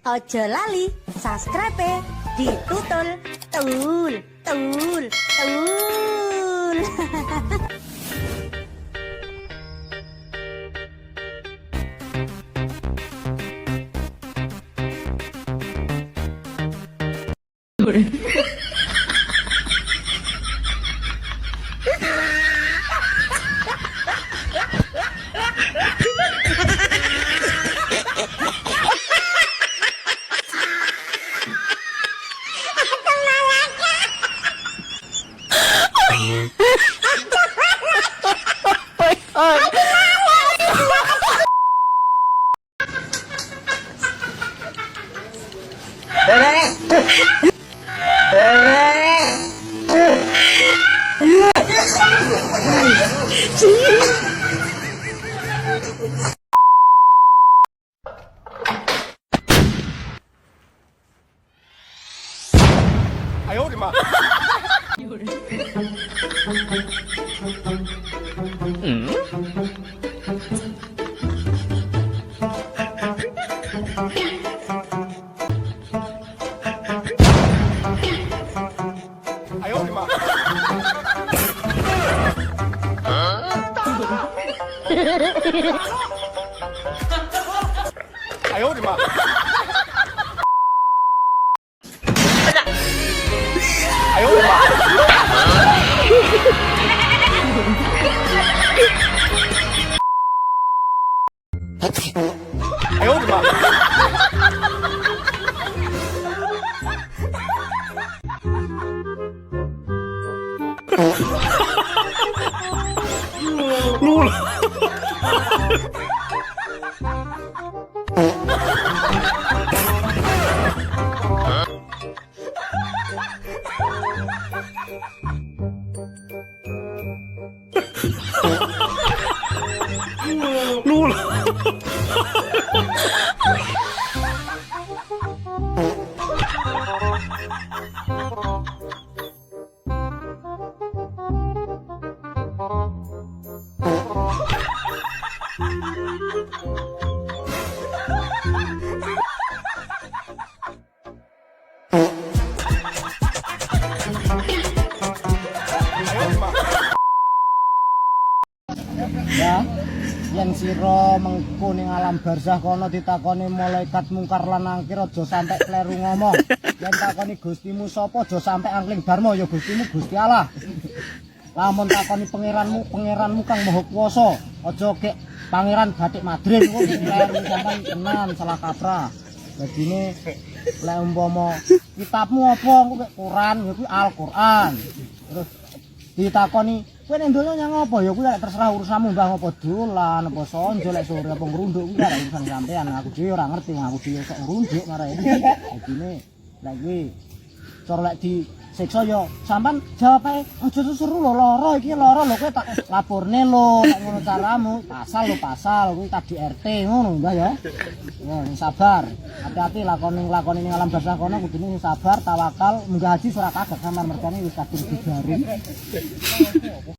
Ojo lali subscribe ditutul tul tul tul. 哎呦我的妈！哎呦我的妈！哎呦我的妈！哎呦我的妈！哎呦我的妈！撸了。哎呦我的妈！ Ya, yen sira mengko ning alam barzah kono ditakoni malaikat mungkar lan nangkir aja sampe kleru ngomong. Yen takoni Gustimu sapa aja sampe angling darma ya Gustimu Gusti Allah. Lamun takoni pangeranmu, pangeranmu kang Maha Kuwasa, aja kek pangeran batik Madrid kok kleru sampean tenan salah kaprah. Dadine lek umpama kitabmu apa engko kek Quran ya kuwi Al-Qur'an. Terus ditakoni kowe ning donya nyang apa ya kuwi lek terserah urusanmu mbah apa dolan apa sonjo lek sore apa ngrunduk kuwi arek urusan sampean aku dhewe ora ngerti wong aku dhewe sok ngrunduk marae. Dadine lek kuwi cara lek disiksa ya sampean jawab ae aja seru lho lara iki lara lho kowe tak laporne lho lek ngono caramu pasal lho pasal kuwi KDRT ngono mbah ya. Ya sing sabar. Hati-hati lakoni nglakoni ning alam barzah kono kudune sing sabar tawakal munggah haji ora kaget sampean mergane wis kadung digaring.